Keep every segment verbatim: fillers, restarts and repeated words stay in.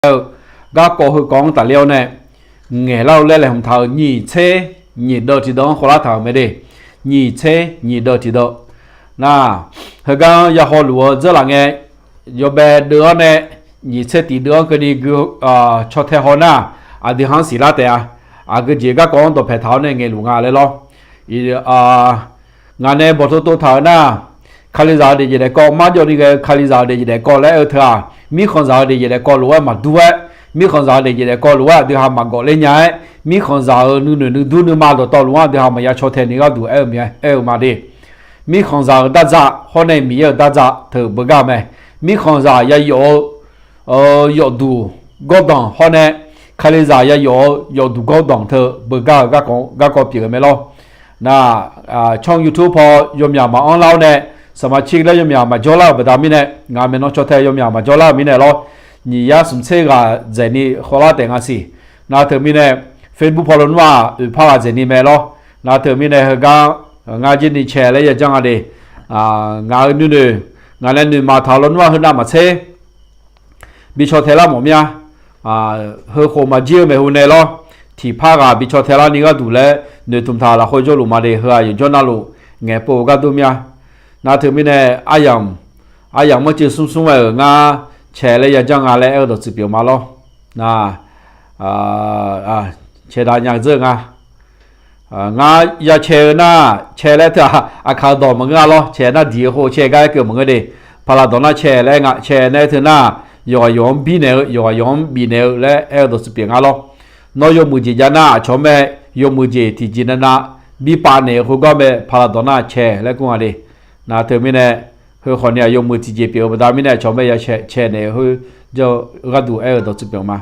laer-eu garkawv heukawv-anr tafler-awr nae ngaeqlar-eu laer laeqhmq taq-euq nyiq tser nyiq deuv tiqdeuv-anr khawvlar taq-euq mae de. Nyiq tser nyiq deuv tiqdeuv. Nar, heugar-anr ya hawluf-eu dzeurlaf ngae, yawbae deuv-awr nae nyiq tser tiq deuv-anr keuvni gui caw tae haw nar, aqdui ha-anr siqlar taef-a. Aqgeu jeq garkawv-anr dawqpaeq taq-awr nae ngaeqluf nga laer lawr. Ngaq nae bawqtov tov taq-euq nar, Kalizaq-euq daefjeq daefkawv, marjawv ni ghae-eu Kalizaq-euq daefjeq daefkawv laer aer-eu teu-aq, mirkhanqzaq-euq daefjeq daefkawv lof-aer maqdur-aer, mirkhanqzaq-euq daefjeq daefkawv lof-aer aqdui ha maqgawf ler nya-aer, mirkhanqzaq-euq nuinoeq nuidur nuima dawqtawv lof-anr aqdui ha maqya caw tae ni gharduq aer-eu mae, aer-eu ma de. Mirkhanqzaq-euq dardzaq hawr nae Miqyaer-euq dardzaq teu beugar-eu mae. Mirkhanqzaq ya yawf-eu yawfduq gawrdanq hawr nae, Kalizaq ya yawf-eu yawfduq gawrdanq teu beugar-eu garkawv pyeuf-eu mae lawr. Nar, tsawr YouTube paw yawmyaq maqanr lar-awr nae, saqmaqtser laer yawmyaq maqjawr lar-euq baqda mirnae, ngaq maeqnan caw tae yawmyaq maqjawr lar-euq mirnae lawr. Nyiq yar smq tser ghaq dzaeqni khawvlar taef nga siq. Nar teumirnae, Facebook paw lawnmr-aq oeq par ghaq dzaeqni mae lawr. Nar teumirnae heugar ngar jir ni cae laer yajanr nga de. Ngaq-euq nuinoeq, ngaq nae noeqma taq-euq lawnmr-aq heunav maqtser bi caw tae lar mawf mir-a. Heukhof maqjir-eu maeqhu nae lawr, tiqpar ghaq bi caw tae larni gharduq laer noeqtmq taq lafkhoer jawrluf ma de. Heu-aq yawqjawr navluf ngaeqpov-eu gharduq mir-a. Nar teumirnae, aryamq, aryamq manrcuiv smr smr-aer-euq ngar cae laer yajanr nga laer aer-eu dawqtsuif pyeuf ma lawr. Nar, cae dav nya dzeur-eu nga. Ngar ya cae-eu nar, cae laer teu-aq aqkaq-eu dawq maqngeur-a lawr. Cae nar diq-eu khof cae gar aer keuv maqngeur de. Paqlaqdawq nar cae laer nga, cae nae teu nar, yawqghaq yawq-anr birnaeq-eu, yawqghaq yawq-anr bifnaeq-eu laer aer-eu dawqtsuif pyeuf nga lawr. Nawr yawmuiq jeq jav nar, aqcawq-anr mae, yawmuiq jeq tiqjeq navnav bi pav naeq-eu khoergar mae, paqlaqdawq nar cae laer kur nga de. Nar teumirnae, heu khawf ni-aq yawmuiq tiqjeq pyeuf-eu baqda mirnae aqcawq mae ya cae, cae naeq-eu khoer jawr-eu gharduq aer-eu dawqtsuif pyeuf ma.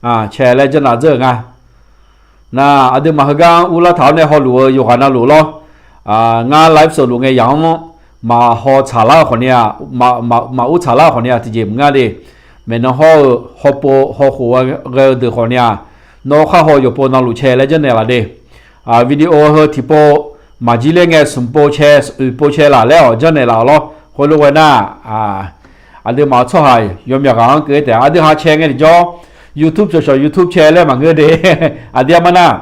Cae laer janrnav dzeur-euq nga. Nar, aqduimaf heugar-anr urlar taq-awr nae hawluf-eu yawqghaq navluf lawr. Ngar live sawqluf ngae yaq-anr maqhaw tsaqlar-eu khawf ni-aq, maqur tsaqlar-eu khawf ni-aq tiqjeq maqngeur de. Maeqnan hawr-eu hawpov hawkhof ghae-eu deuq khawf ni-aq, nawr khar haw yawqpov navluf cae laer janrnaeq laf de. Video heu tiqpov maqjir ler ngae smq pov cae, oeq pov cae laf laer-awq janrnaeq laf-awq lawr. Khoerlof ghae nar, aqduimaf-euq tsawrhaq yawmyaq ghaq-anr keuv-aer taef-a. Aqdui ha cae ngae tiqjawr, YouTube cawqcawq YouTube cae laer maqngeur de. Aqdui-a mar nar,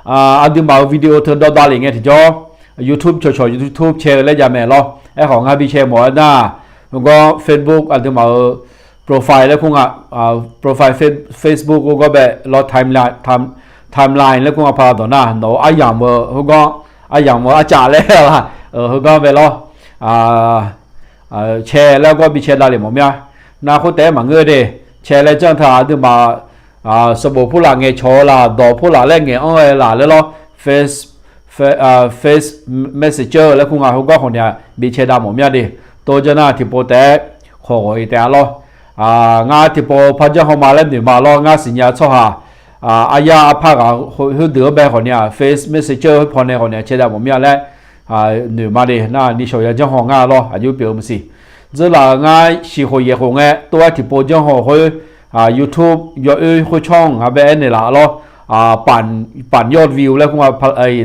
aqduimaf-euq video teu dawv davlef ngae tiqjawr, YouTube cawqcawq YouTube cae-eu laer jav mae lawr. Aerkhawf ngar bi cae mawf-aer nar, heugar Facebook aqduimaf-euq profile laer kur nga, profile Facebook heugar bae lawr, timeline laer kur nga paqlaqdawq nar, nawq-eu aryamq-eu heugar, aryamq-eu arcav laer-a, heugar bae lawr. Cae laer gar bi cae davlef mawf mir-a. Nar khoertaef-aer maqngeur de. Cae laer janr taq aqduimaf sanqbof purlaf ngaeqcawq-eu laf, dawq purlaf laer ngaeq-anr ghae laf laer lawr. Face Messenger laer kur nga heugar khawf ni-aq bi cae dav mawf mir-a de. Tov janr nar tiqpov taef-aer khawq ghawq-iq taef-a lawr. Ngar tiqpov par janr haw ma laer noeq ma lawr. Ngar siqnya tsawrhaq aryar arpar ghaq khoerdeuq-anr bae khawf ni-aq Face Messenger khoer pawnae khawf ni-aq cae dav mawf mir-a laer noeq ma de. Nar nishawq ya janr haw ngar lawr, aqjox pyeuf-eu maqsiq. Dzeurlaf-euq ngar shiq khof yaeq khof ngae tov-aer tiqpov janr haw khoer, YouTube yawoer khoer tsawr-anr ngar bae aernaeq laf lawr. Paf yawr view laer kur nga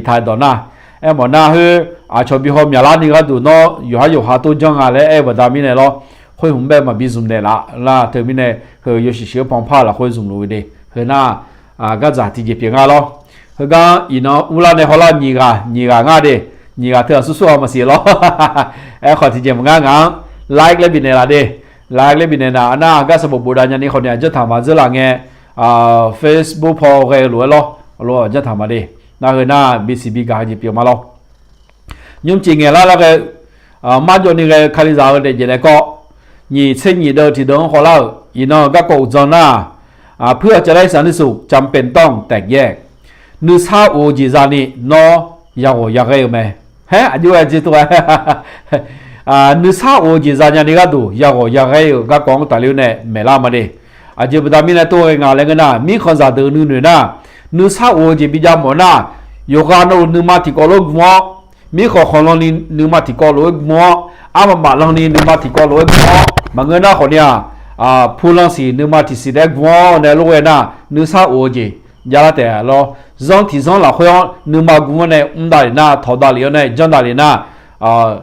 taq dawq nar, aermawf nar khoer aqcawq bi haw myaqlar ni gharduq nawr yawqhar yawqha tov janr nga laer aer-eu baqda mirnae lawr. Khoer hmq bae maqbi zmq naeq laf lar teumirnae, heu yawshuif shuif-eu panqpar lafkhoer zmqluf-eu de. Heu nar, gardzaq tiqjeq pyeuf nga lawr. Heugar iqnan urlar nae hawlar nyiq ghaq nyiq ghaq nga de. Nyiq ghaq teu aqsur sur-a maqsiq lawr. Aerkhawf tiqjeq maqngar ngaq-anr like laer bifnaeq laf de. Like laer bifnaeq nar, arnar gar sanqbof bofdav nyani khawf ni-aq janr taq ma dzeurlaf ngae, Facebook paw ghae-eu lof-aer lawr, lof-aer janr taq ma de. Nar heu nar bisiq bigaq heujeq pyeuf ma lawr. Nymrcif ngaeqlar lar ghae, marjawv ni ghae-eu Kalizaq-eu daefjeq daefkawv, nyiq tser nyiq deuv tiqdeuv-anr khawvlar-euq iqnan-eu garkawv uqdzan nar, เพื่อจะได้สันติสุข จำเป็นต้องแตกแยก nuisar of-eu jeq zani nawr yaghawq yaghae-eu mae. Haer aqjox-aer jir tov-aer, nuisar of-eu jeq zanya ni gharduq yaghawq yaghae-euq garkawv-anr tafler nae maeqlar ma de. Aqjeq baqda mirnae tov ghae nga laer ngeur nar, mirkhanqzaq deuq nuinoeq nar, nuisar of-eu jeq bijav mawf nar, yawqghaq navluf nuima tiqkawv lof-aer gm-awr, mirkhanq khanqlan ni nuima tiqkawv lof-aer gm-awr, armaf maflan ni nuima tiqkawv lof-aer gm-awr, maqngeur nar khawf ni-aq, pulan siq nuima tiqsiq taef-aer gm-awr nae lof ghae nar, nuisar of-eu jeq javlar taef lawr. Zanr tiqzanr lafkhoer-anr nuima gm-awr nae mr davlef nar, tawq davlef-awr nae janr davlef nar,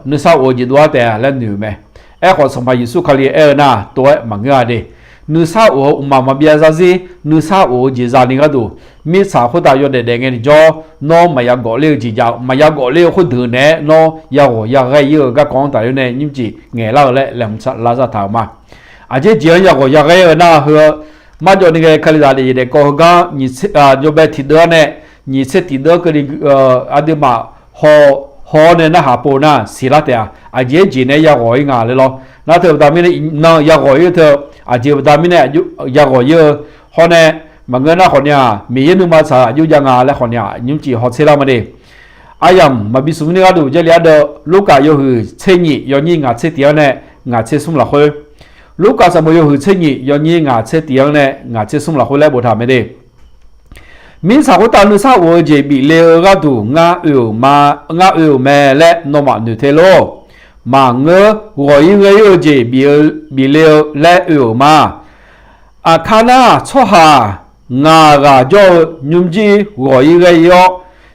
nuisar of-eu jeq dov-ar taef-a laer noeq-euq mae. Aerkhawf, Sanqpaq Yeqsur Kali aer-eu nar, tov-aer maqngeur-a de. Nuisar of-eu uqmaq maqbyav zarzir, nuisar of-eu jeq zani gharduq, mirtsaq khoertav yawdaef daef ngae tiqjawr, nawr maqya gawf ler-eu jeq jav-eu, maqya gawf ler-eu khoerdeuq naeq-aer nawr yaghawq yaghae ir-eu garkawv-anr tafler nae nymrcif ngaeqlar-eu laer laeqhmq lar zar taq-euq ma. Aqjeq jeq-anr yaghawq yaghae-eu nar heu, marjawv ni ghae Kalizaq daefzir daefkawv heugar, jawrbae tiqdeuv-anr nae nyiq tser tiqdeuv-anr keuvni aqduimaf haw, haw-awr nae narhaq pov nar siqlar taef-a. Aqjeq-aer jeq nae yaghawq ir nga laer lawr. Nar teu baqda mirnae iqnan yaghawq ir-eu teu, aqjeq baqda mirnae yaghawq ir-eu hawr nae, maqngeur nar khawfni-aq, Miqyaer nuima tsaq-eu aqjox jav nga laer khawfni-aq, nymrcif hawtser lar ma de. Aryamq maqbi smq ni gharduq Jarlif ardeuv Lurkaf yawhuiq tser nyif yawnyir ngaq tser tiq-anr nae ngaq tser smr lafkhoer, Lurkaf sanqbof yawhuiq tser nyif yawnyir ngaq tser tiq-anr nae ngaq tser smr lafkhoer laer boftaq mae de. Mirtsaq khoertav nuisar of-eu jeq bif le-eu gharduq ngar oe-euq ma, ngar oe-euq mae laer nawmaf noeq te lor. Maqngeur, ghawq-ir ghae-ir-eu jeq bif le-eu laer oe-euq ma. Aqkar nar, tsawrhaq ngaq ghaq jawr-eu nymrjir ghawq-ir ghae-ir-awr,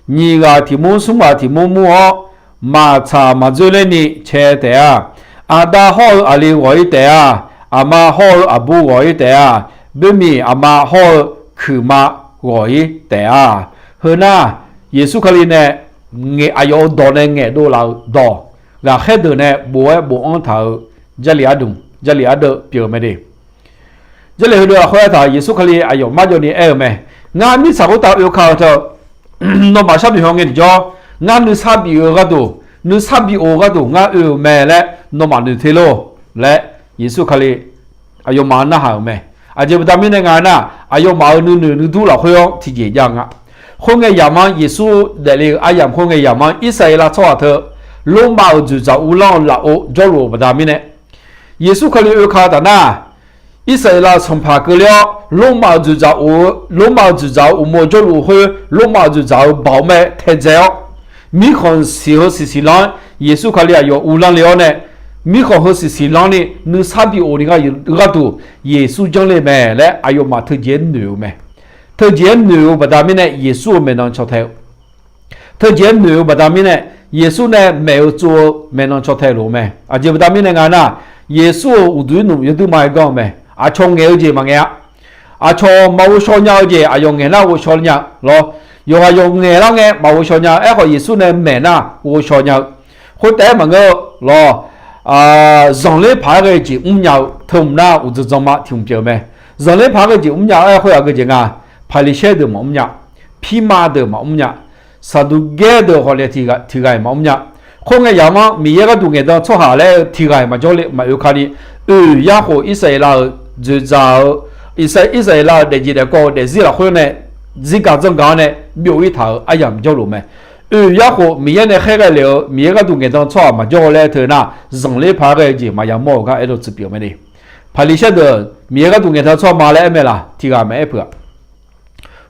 nyiq ghaq tiq mur smr ghaq tiq mur mur-awr, maqtsaq maqdzoerler ni cae taef-a. Aqda hawr-eu aqli ghawq-ir taef-a. Aqma hawr-eu aqbur ghawq-ir taef-a. Boermiq aqma hawr-eu kuiqma ghawq-ir taef-a. Heu nar, Yeqsur Kali nae ngaeq, aqyawf-euq dawq nae ngaeqdov laf-euq dawq, ghaqkhaer deuq nae bof-aer bofanr taq-euq Jarlif ardmq, Jarlif ardeuv pyeuf-eu mae de. Jarlif heudeuv lafkhoer aertaq, Yeqsur Kali aqyawf marjawv ni aer-eu mae. Ngar mirtsaq khoertav oe ka-eu teu, nawmaf sharnoeq haw ngae tiqjawr, ngar nuisar bif-eu gharduq, nuisar bi of-eu gharduq ngar oe-euq mae laer nawmaf noeq te lor laer, Yeqsur Kali aqyawfmaf-anr narhaq-euq mae. Aqjeq baqda mirnae nga nar, aqyawfmaf-euq nuinoeq nuidur lafkhoer-anr tiqjeq jav nga. Khoerngae yamq-anr Yeqsur daefle-eu aryamq khoerngae yamq-anr Irsaqleqlav tsawrhaq teu, Lormav-euq dzoeqdzaq uvlanr-eu lafov jawrluf-euq baqda mirnae, Yeqsur Kali oe ka-eu taf nar, Irsaqleqlav-euq sanqpaq keuvle-awr, Lormav-euq dzoeqdzaq of-eu, Lormav-euq dzoeqdzaq-eu uqmov jawrluf khoer, Lormav-euq dzoeqdzaq-eu baoq mae taedzae-awr, mirkhanq siq heu siq siqlanr-aer Yeqsur Kali aqyawf uvlanr le-awr nae, mirkhanq heu siq siqlanr ni nuisar bi of ni gharduq Yeqsur janrle mae laer aqyawfmaf teujeq-aer noeq-eu mae. Teujeq-aer noeq-eu baqda mirnae Yeqsur-euq maeqnan caw tae-eu Teujeq-aer noeq-eu baqda mirnae, Yeqsur nae maef-eu tsov-eu maeqnan caw tae luf-eu mae. Aqjeq baqda mirnae nga nar, Yeqsur-euq uqduq-ir nmq yawduirma-aer ganr-eu mae. Aqcawq ngaeq-eu jeq maqngaeq-a. Aqcawq maq ghovshaw nya-eu jeq aqyawf ngaeq nar ghovshaw nya lawr. Yawqghaq yawq ngaeq lar ngae maq ghovshaw nya-eu. Aerkhawf Yeqsur nae maeq nar ghovshaw nya-eu. Khoertaef-aer maqngeur-eu lawr. Zanqler paq-aer ghae-eu jeq mrnya-eu teu mq nar uqdzan dzanma tiq hmq pyeuf-eu mae. Zanqler paq-aer ghae-eu jeq mrnya-eu aer khoer aqgeu jeq nga. Paqliqsaer deuq maqmr nya. Pirma deuq maqmr nya. Saqduqgaer deuq khawf nae tiq ghaq-iq maqmr nya. Khoerngae yamq-anr Miqyaer gharduq ngaeqdan tsawrhaq laer-eu tiq ghaq-iq maqjawr le maqoe kani, oeq yarkhof Irsaqleqlav-euq dzoeqdzaq-eu, Irsaqleqlav-euq daefjeq daefkawv-eu daefzir lafkhoer nae zirgaq dzanrgaq-anr nae byov-ir taq-euq aryamq jawrluf mae. Oeq yarkhof Miqyaer nae khaerghae lef-eu Miqyaer gharduq ngaeqdan tsawrhaq maqjawr-eu laer teu nar, zanqler paq-aer ghae-eu jeq maqya mawr-euq gar aerdov tsuif pyeuf mae de. Paqliqsaer deuq Miqyaer gharduq ngaeqdan tsawrhaq ma laer aer mae laq? Tiq ghaq maqaer peuq-aq.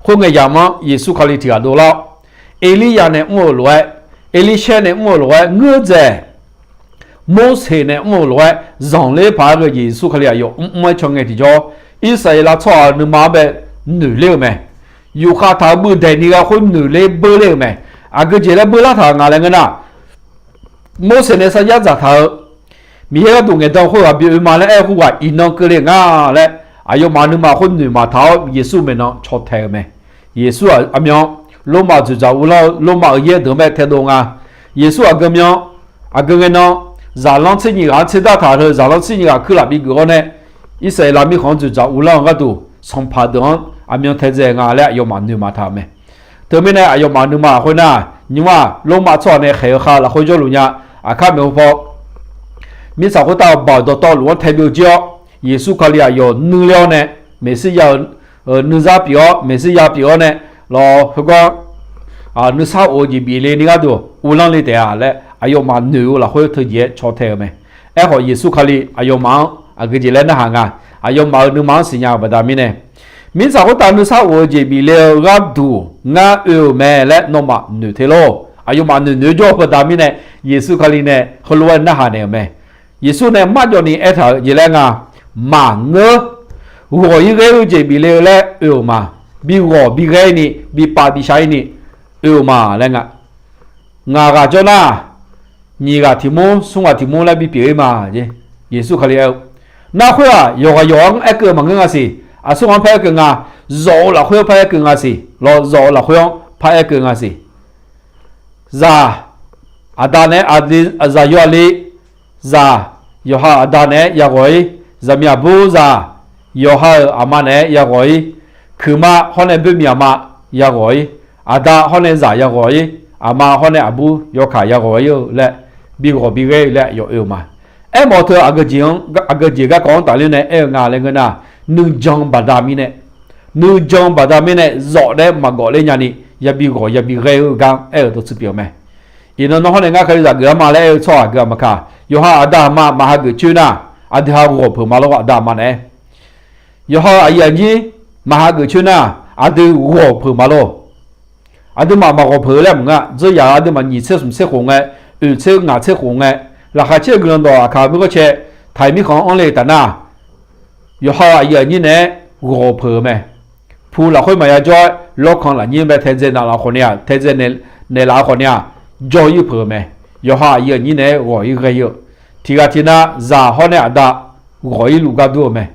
Khoerngae yamq-anr Yeqsur Kali tiq ghaq dovlar-awr, Erliryav nae mr-eu lof-aer, Erlirshaer nae mr-eu lof-aer ngeur dzaeq, Morseq nae mr-eu lof-aer zanqler paq-aer ghae-eu jeq Yeqsur Kali aqyawf mrmr-aer caw ngae tiqjawr, Irsaqleqlav tsawrhaq-euq nuima-anr bae noeq ler-eu mae. Yufkhav taq-eu beuv daeq ni ghae khoer noeq ler beur ler-eu mae. Aqgeu jeq laer beur lar taq-euq nga laer ngeur nar, Morseq nae sarjax dzaqtaq-eu Miqyaer gharduq ngaeqdan khoerghaq bi oe ma laer aer-eu khoerghaq iqnan keuvle nga laer, aqyawfmaf nuima khoer noeq maqtaq-awr Yeqsur maeqnan caw tae-eu mae. Yeqsur aqmyan, Lormav dzoeqdzaq uvlanr-eu Lormav-euq yaer deuq-anr bae taedov nga. Yeqsur aqgeu myan, aqgeu ngae nan, zaqlanr tser nyiq ghaq-anr tserdar taq-eu zaqlanr tser nyiq ghaq kuirlaf bigeuf-awr nae, Irsaqleqlav mirkhanq-anr dzoeqdzaq uvlanr-eu gharduq sanqpaq deuq-anr aqmyan taedzae nga laer aqyawfmaf noeq maqtaq-euq mae. Teumirnae aqyawfmaf nuima khoernar, nymr-aq Lormav tsawrhaq nae khaeq-eu khav lafkhoer jawrluf nya. Aqkar maeqhu paw, mirtsaq khoertav-euq baoq dawqtawvluf-anr tae byovjir-awr, Yeqsur Kali aqyawf nuiler-awr nae, Meqsirya-euq nuizar pyeuf-awr, Meqsirya pyeuf-awr nae, lawr heugar nuisar of-eu jeq bif le ni gharduq uvlanr le taef-a laer aqyawfmaf noeq-eu lafkhoer teujeq-aer caw tae-eu mae. Aerkhawf Yeqsur Kali aqyawfmaf-anr aqgeu jeq laer narhaq nga. Aqyawfmaf-euq nuima-anr siqnya-eu baqda mirnae, mirtsaq khoertav nuisar of-eu jeq bif le-eu gharduq ngar oe-euq mae laer nawmaf noeq te lor. Aqyawfmaf noeq noeq-aer jawr-eu baqda mirnae, Yeqsur Kali nae heulof-aer narhaq naeq-euq mae. Yeqsur nae marjawv ni aertaq-euq jeq laer nga, maqngeur, ghawq-ir ghae-eu jeq bif le-eu laer oe-euq ma. Bi ghawq bi ghae-ir ni, bi pav bi shar-ir ni oe-euq ma laer nga. Ngaq ghaq jawr nar, nyiq ghaq tiq mur, smr ghaq tiq mur laer bipyeuf-ir ma. Yeqsur Kali aer-eu, nar khoer-aq, yawqghaq yawq-anr aerkeuv maqngeur nga siq. Aqsur ghaq-anr par aerkeuv nga, zawq-eu lafkhoer-anr par aerkeuv nga siq. Lawr, zawq-eu lafkhoer-anr par aerkeuv nga siq. Zaq, aqda naeq-aer, zaqyo aqli, zaq, yawqha-euq aqda naeq-aer yaghawq-ir, zaqmiq aqbur zaq, yawqha-euq aqma naeq-aer yaghawq-ir, kuiqma hawr nae boermiq aqma yaghawq-ir, aqda hawr nae zaq yaghawq-ir, aqma hawr nae aqbur yawkaq yaghawq-ir-eu laer, bi ghawq bi ghaer-eu laer yawf oe-eu ma. Aermawf-eu teu aqgeujeq-anr, aqgeujeq garkawv-anr tafler nae aer-eu nga laer ngeur nar, nuijan baqda mirnae, nuijan baqda mirnae zawf naeq-aer maqgawf ler nyani, yabi ghawq yabi ghaer-eu gar aer-euq dawqtsuif pyeuf-eu mae. Iqnan nawr hawr nae ngar Kalizaq geuflar ma laer aer-eu tsawrhaq aqgeu-aq maqkaq, yawqha aqda aqma maqha geuf coer nar, aqdui ha ghawq peuq ma lor, aqda aqma naeq-aer. Yawqha-euq aqyuif aqnyir maqha geuf coer nar, aqdui ghawq peuq ma lor. Aqduimaf maqghawq peuq-eu laer maqngeur-a. Dzeur yaq-euq aqduimaf nyiq tser smq tser khof ngae, oeq tser ngaq tser khof ngae, laqkhaq caer-eu guiqlanq dawq aqkaq mirgawr cae, taiq mirkhanq-anr anr le taf nar, yawqha-euq aqyuif aqnyir naeq-aer ghawq peuq-eu mae. Pu lafkhoer maqya jawr-aer, lawrkanq lafnyir bae taedzae naeqlaf khawf ni-aq, taedzae naeqlaf-eu khawf ni-aq, jawr-ir peuq-eu mae. Yawqha aqyuif aqnyir naeq-aer ghawq-ir ghae-ir-eu, tiq ghaq tiq nar zaq hawr nae aqda ghawq-ir luf gar dur-eu mae.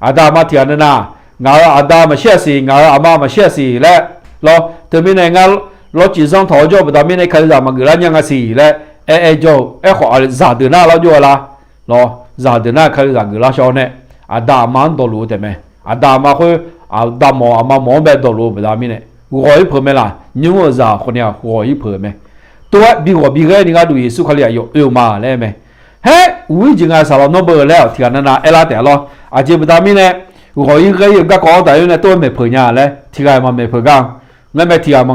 Aqda aqma tiq ghaq nar nar, ngaq-euq aqda maqshir-aq siq, ngaq-euq aqma maqshir-aq siq laer, lawr, teumirnae ngar lawrcif zanr tawq-awr jawr-eu baqda mirnae Kalizaq maqgeuf lar nya nga siq laer aer aer jawr-eu. Aerkhawf zaqdeuq nar lawr jawr-eu la, lawr, zaqdeuq nar Kalizaq geuf lar shawr-awr nae, aqda aqma-anr dawqluf-eu taef mae. Aqda aqma khoer, aqda mawf aqma mawf-anr bae dawqluf-eu baqda mirnae, ghawq-ir peuq mae laq. Nymr-euq zaq khawf ni-aq ghawq-ir peuq-eu mae. Tov-aer bi ghawq bi ghaer ni gharduq Yeqsur Kali aqyawf oe-eu ma laer aer mae. Haer, uq-ir jeq nga saqlaq nawr beu laer-awq tiq ghaq nar nar aer lar taef-a lawr. Aqjeq baqda mirnae, ghawq-ir ghaer-ir-eu garkawv-anr tafler nae tov-aer maeqpeuq nya laer tiq ghaq-iq maqmaeq peuq gar. Ngar mae tiq ghaq,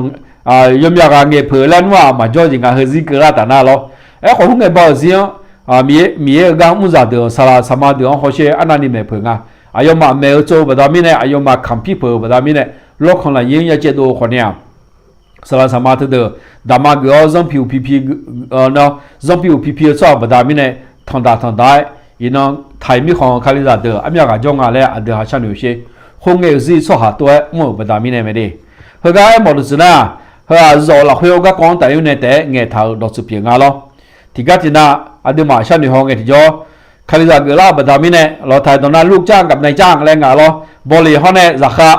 yawmyaq ghaq ngaeq peuq laer nmr-aq maqjawr jeq ngaq heurzir keuvlar taf nar lawr. Aerkhawf, khoerngae ba-euq zir-anr, Miqyaer-euq gar mr zaqdeuq-anr, saqlaq saqma deuq-anr hawsher arnavni maeqpeuq nga. Aqyawfmaf maeq-eu tsov-eu baqda mirnae, aqyawfmaf kamqpir peuq-eu baqda mirnae, lawrkanq lafnyir-anr ya caev dov-eu khawf ni-aq, saqlaq saqma teudeuq daqma geuf-awr zanrpiq uq pi pi, zanrpiq uq pi pi-eu tsawrhaq baqda mirnae, tanqdaq tanqdaq-aer, iqnan taiq mirkhanq-eu Kalizaq deuq armyav ghaq jawr nga laer aqdui ha sharnoeq-eu sher. Khoerngae-euq zir tsawrhaq tov-aer mr-euq baqda mirnae mae de. Heugar aermawf deuq tsuif nar, heu-aq zawq lafkhoer-eu garkawv-anr tafler nae taef-aer ngaeqtaq-euq dawqtsuif pyeuf nga lawr. Tiqgar tiqnav aqduimaf sharnoeq haw ngae tiqjawr, Kalizaq geuflar-eu baqda mirnae, lawq taiq dawq nar lur car gaq nae car laer nga lawr. Bawleq hawr nae zaqkhav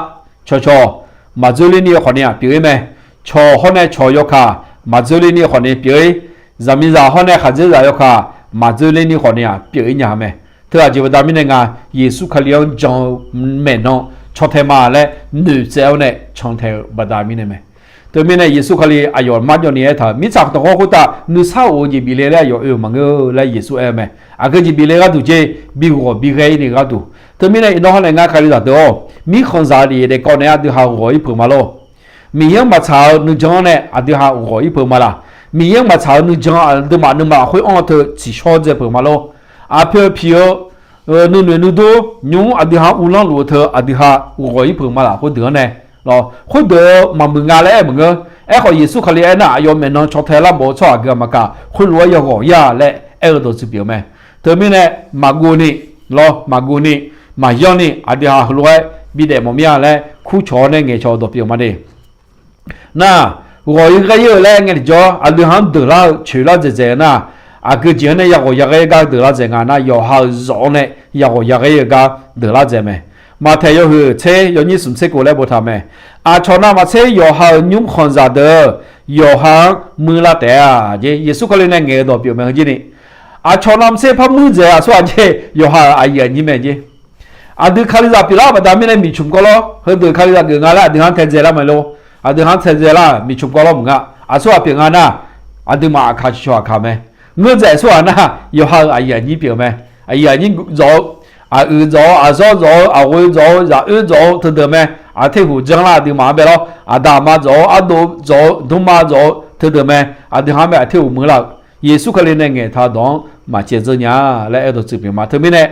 cawqcawq maqdzoerler ni-eu khawf ni-aq pyeuf-ir mae. Cawq hawr nae cawq yawkaq maqdzoerler ni-eu khawf ni pyeuf-ir. Zaqmiqzaq hawr nae khaqdzerzaq yawkaq maqdzoerler ni khawf ni-aq pyeuf-ir nya-eu mae. Teu aqjeq baqda mirnae nga, Yeqsur Kali-anr jan-eu maeqnan cantae ma laer noeqtsaev-awr nae cantae-eu baqda mirnae mae. Teumirnae Yeqsur Kali aqyawf marjawv ni aertaq-euq mirtsaq tanqkhawr khoertav nuisar of-eu jeq bif le laer aqyawf oe-euq maqngeur laer Yeqsur aer-eu mae. Aqgeu jeq bif le gharduq jer, bi ghawq bi ghae-ir ni gharduq. Teumirnae iqnan hawr nae ngar Kalizaq deuq-awr, mirkhanqzaq-eu daef daef kawv naeq-aer aqdui ha ghawq-ir peuq ma lor. Miqyaer-anr maqtsaq-eu nuijan-anr nae aqdui ha ghawq-ir peuq ma laq. Miqyaer-anr maqtsaq-eu nuijan aqduimaf nuima khoer anr-eu teu tsiqshawr dzae peuq ma lor. Aqpoeq piq-eu nuinoeq nuidur nymr aqdui ha uvlanr luf-eu teu aqdui ha ghawq-ir peuq ma laq khoerdeuq-anr nae. Lawq, khoerdeuq-eu maqmuiq nga laer aer maqngeur. Aerkhawf Yeqsur Kali aernar, aqyawf maeqnan cantae lar mawf-eu tsawrhaq aqgeu-aq maqkaq, khoerlof-aer yaghawq ya laer aer-eu dawqtsuif pyeuf-eu mae. Teumirnae maqguv ni, lawr, maqguv ni, maqyanr ni aqdui ha heulof-aer bidaef mawf mir-a laer kurcawq-awr nae ngaeqcawq-eu dawq pyeuf-eu ma de. Nar, ghawq-ir ghaer-ir-eu laer ngae tiqjawr aqdui ha-anr deuq lar-eu coeq lar dzaeqdzaeq-eu nar, aqgeu jeq-anr nae yaghawq yaghaer gar deuq lar dzaeq nga nar, yawqha-euq zawq-anr nae yaghawq yaghaer-eu gar deuq lar dzaeq mae. Maqtaeq yawhuiq tser yawnyir smq tser kof laer boftaq mae. Aqcawq navmaqtser yawqha-euq nymr khanqzaq deuq yawqha-anr muir lar taef-a jeq, Yeqsur Kali nae ngaeq-eu dawq pyeuf mae heujir ni. Aqcawq navmaqtser par muir dzaeq aqsur aqjeq yawqha-euq aqyuif aqnyir mae jeq. Aqdui Kalizaq pyeuflar-eu baqda mirnae miqcmq kawv lawr, heudeuq Kalizaq geuf nga laer aqdui ha-anr taedzae lar mae lor. Aqdui ha-anr taedzae lar miqcmq kawv lawr maqnga. Aqsur ghaq pyeuf nga nar, aqduimaf aqkaq ciqcawq aqkaq mae. Ngeur dzaeq aqsur ghaq nar, yawqha-euq aqyuif aqnyir pyeuf-eu mae. Aqyuif aqnyir dzawq-eu, aqyuif dzawq-eu, aqzawr dzawq-eu, aqghoe dzawq-eu, zaqoer dzawq-eu teudeuq mae. Aqterhuq janrlar aqduimaf-anr bae lawr, aqda aqma dzawq-eu, ardov dzawq-eu, dmrma dzawq-eu teudeuq mae. Aqdui ha-anr bae aqterhuq muiqlar-euq Yeqsur Kali nae ngaeqtaq-eu dawq-anr maqcaev dzeur nya laer aer-eu dawqtsuif pyeuf ma. Teumirnae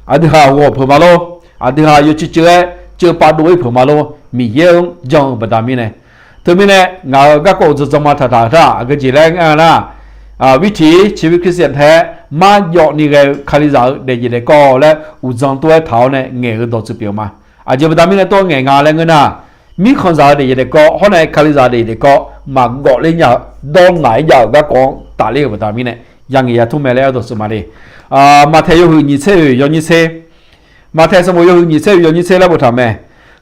aqdui ha ghawq peuq ma lor. Aqdui ha yawceuv ceuv-aer ceuvpav dov-ir peuq ma lor. Miqyaer-anr jan-eu baqda mirnae. Teumirnae ngaq-euq garkawv uqdzan dzanma taqtaq-eu tar aqgeu jeq laer aer-eu nar, วิถีชีวิตคริสเตียน tae-aer marjawv ni ghae-eu Kalizaq-eu daefjeq daefkawv laer uqdzan tov-aer taq-awr nae ngaeq-eu dawqtsuif pyeuf ma. Aqjeq baqda mirnae tov-aer ngaeq nga laer ngeur nar, mirkhanqzaq-eu daefjeq daefkawv hawr nae Kalizaq daefjeq daefkawv maqgawf ler nya-eu dawrnaq-aer jav-euq garkawv-anr tafler-euq baqda mirnae, ya ngaeq ya tmr mae laer aerdawq tsuif ma le. Maqtaeq yawhuiq nyiq tser oeq yawnyir tser, Maqtaeq sanqbof yawhuiq nyiq tser oeq yawnyir tser laer boftaq mae.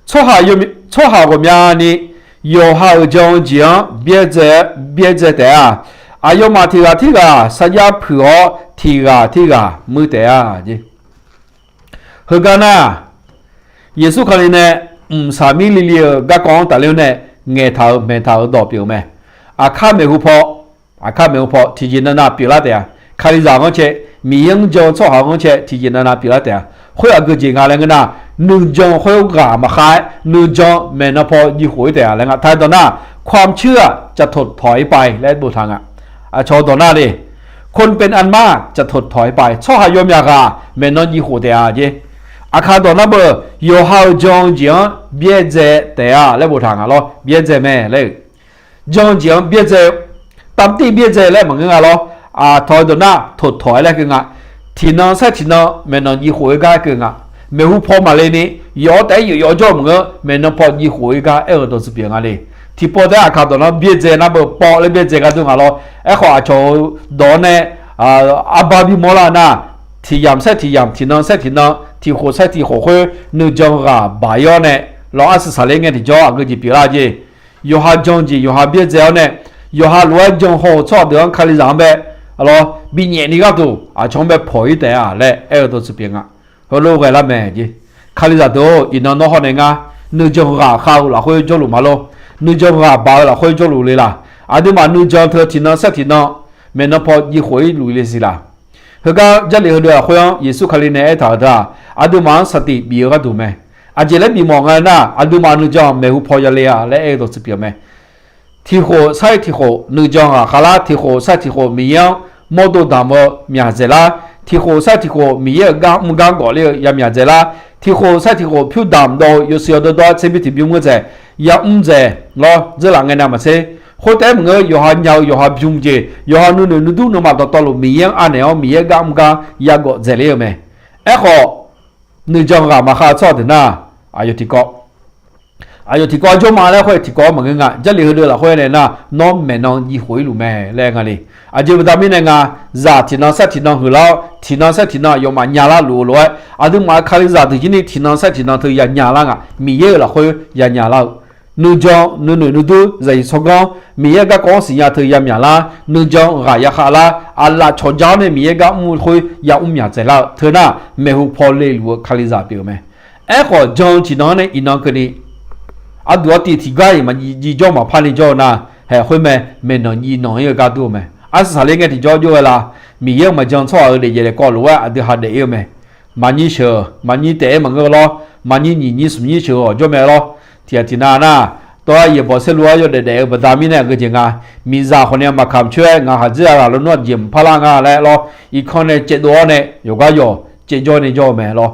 Tsawrhaq ghawqmyani yawqha-euq jan-eu jeq-anr byaerdzae, byaerdzae taef-a. Aqyawfmaf tiq ghaq tirghaq sarjax puiq-awr, tiq ghaq tirghaq muir taef-a jeq. Heugar nar, Yeqsur Kali nae mqsaq mir lili-euq garkawv-anr tafler-awr nae ngaeqtaq-euq maeqtaq-euq dawq pyeuf-eu mae. Aqkar maeqhu paw, aqkar maeqhu paw tiqjeq navnav pyeuflar taef-a. Kalizaq-anr cae, Miqyaer-anr jan-eu tsawrhaq-anr cae tiqjeq navnav pyeuflar taef-a. Khoer aqgeu jeq nga laer ngeur nar, nuijan khoer ghaq maqkhav-aer nuijan maeqnan paw jiv khof-ir taef-a laer nga. Taqdawq nar, ความเชื่อจะถดถอยไป laer boftaq nga. Aqcawq dawq nar le, คนเป็นอันมากจะถดถอยไป tsawrhaq yawmyaq ghaq maeqnan jiv khof taef-a jeq. Aqkar dawq nar beu, yawqha-euq jan-eu jeq-anr byaerdzae taef-a laer boftaq nga lawr, byaerdzae mae laer-eu. Jan-eu jeq-anr byaerdzae, tamtiv byaerdzae laer maqngeur nga lawr. Aqtawq-eu dawq nar ถดถอย laer keuv nga. Tiqnan saer tiqnan maeqnan jiv khof-ir gar keuv nga. Maeqhu paw maqle ni, yawf-awr taef-aer yawf yawf jawr-eu maqngeur, maeqnan paw jiv khof-ir gar aer-eu dawq tsuif pyeuf nga le. Tiqpawf taef-aer aqkar dawq nar byaerdzae nar beu pawv laer byaerdzae gar dur nga lawr. Aerkhawf aqcawq-eu dawq-anr nae arbar bimawr lar nar, tiq yamq saer tiq yamq, tiqnan saer tiqnan, tiq khof saer tiq khof khoer nuijan ghaq baq-ir-awr nae, lawr arsiq saqler ngae tiqjawr aqgeu jeq pyeuflar jeq. Yawqha jan-eu jeq yawqha byaerdzae-awr nae, yawqha lof-aer jan haw-euq tsawrhaq deuq-anr Kalizaq-anr bae lawr binyaef ni gharduq aqcawq-anr bae pawq-ir taef-a laer aer-eu dawq tsuif pyeuf nga. Heulof ghae lar mae jeq. Kalizaq deuq-or, iqnan nawr hawr nae ngar nuijan ghaq khav-eu lafkhoer jawrluf ma lor. Nuijan ghaq baq-eu lafkhoer jawrluf le laq. Aqduimaf nuijan teu tiqnan saer tiqnan maeqnan paw jiv khof-ir luf le siq laq. Heugar Jarlif heudeuv lafkhoer-anr Yeqsur Kali nae aertaq-euq deuq-aq, aqduimaf-anr saqtiq bif-eu gharduq mae. Aqjeq laer bifmawf nga nar, aqduimaf nuijan maeqhu paw yale-a laer aer-eu dawq tsuif pyeuf mae. Tiq khof saer tiq khof nuijan ghaq khavlar, tiq khof saer tiq khof Miqyaer-anr mawrdo damq-eu myaq dzaeqlar, tiq khof saer tiq khof Miqyaer-euq gar mr gar gawf ler-eu ya myaq dzaeqlar, tiq khof saer tiq khof pyur damq dawv-eu yawshuif yawdawr dawr-aer tserbymr tiqbymr ngeur dzaeq, ya mr dzaeq lawr dzeurlaf ngae navmaqtser. Khoertaef-aer maqngeur, yawqha nya-eu yawqha bym jeq, yawqha nuinoeq nuidur nuima dawqtawvluf Miqyaer-anr anaeq-awr Miqyaer gar mr gar ya gawf dzaeq ler-eu mae. Aerkhawf, nuijan ghaq maqkhav-eu tsawrhaq deuq nar, aqyawf tiqkawv aqyawf tiqkawv jawr ma laer khoer tiqkawv-anr maqngeur nga. Jarlif heudeuv lafkhoer nae nar, nawr maeqnan jiv khof-ir luf mae laer nga le. Aqjeq baqda mirnae nga, zaq tiqnan saer tiqnan huiqlar-awr, tiqnan saer tiqnan aqyawfmaf nyalar luf-eu lof-aer, aqduimaf-euq Kalizaq deuq jir ni tiqnan saer tiqnan teu ya nyalar nga. Miqyaer-euq lafkhoer ya nyalar-eu, nuijan nuinoeq nuidur zaqsiq tsawrganr Miqyaer garkawv-anr siqnya teu ya myaqlar, nuijan ghaq ya khavlar, aqlaf cawqja-awr nae Miqyaer gar mr-eu khoer ya mr myaq dzaeqlar-eu teu nar, maeqhu paw leluf-eu Kalizaq pyeuf-eu mae. Aerkhawf jan-eu tiqnan-anr nae iqnan keuvni, aqduq artiv tiqgar-iq maqjiv jawr maqpar ni jawr-eu nar, haeq khoer mae, maeqnan jiv nan-ir-eu gar dur-eu mae. Arsiq saqler ngae tiqjawr jov ghae la, Miqyaer-euq maqjan tsawrhaq-euq daefjaef daefkawv lof-aer aqdui ha daef-ir-eu mae. Maqnyir sheuq-eu maqnyir taef-aer maqngeur lawr, maqnyir nyiq nyir smq nyir sheuq-eu ghawq jawr mae lawr. Tiqghaq tiqnan nar, tawr-aer yaeqbawq saerlu-aer yawdaef daef-eu baqda mirnae aqgeu jeq nga. Miqzaq khawf nae maqkamq coer-aer ngaq khaqdzerzaq lafluf nmr-aq jeq mqpar lar nga laer lawr, irkanr nae caevdov-awr nae yawqgar yawq caevjawr nae jawr-eu mae lawr.